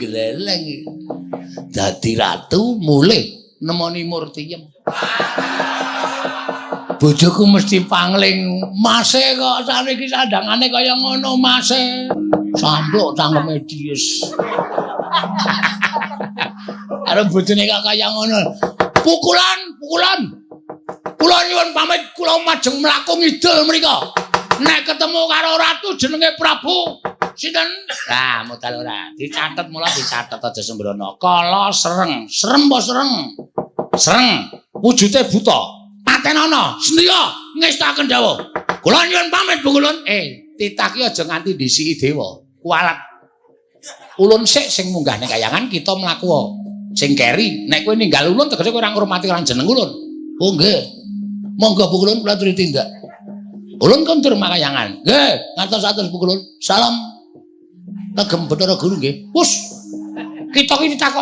Gleleng. Dadi ratu mulih nemoni Murtiyem. Bojoku mesti pangling, "Mase kok saniki sandangane kaya ngono, Mase." Sampluk cangkeme dies. Karo bojone kok kaya ngono. Pukulan, pukulan. Kula nyuwun pamit, kula majeng mlaku ngidul mriko. Nek ketemu karo ratu jenenge Prabu sinten? Lah, modal ora. Dicatet mula dicatet aja sembrono. Kala sereng, serem apa sereng? Sereng. Wujude buta. Patenono, sendika ngestaken dawuh. Kula nyuwun pamit, Bu Kulun. Eh, titah ki aja nganti ndisiki dewa. Kualat. Ulun sik sing munggah ning kayangan kita mlaku. Sing keri, nek kowe ninggal ulun tegese kowe ora ngurmati lan jeneng ulun. Oh nggih. Monggo Bu Kulun kula aturi tindak. Ulun kondur makayangan. Nggih, ngantos-atos Bu Kulun. Salam kagem Bathara Guru nggih. Wus. Kita iki ditakok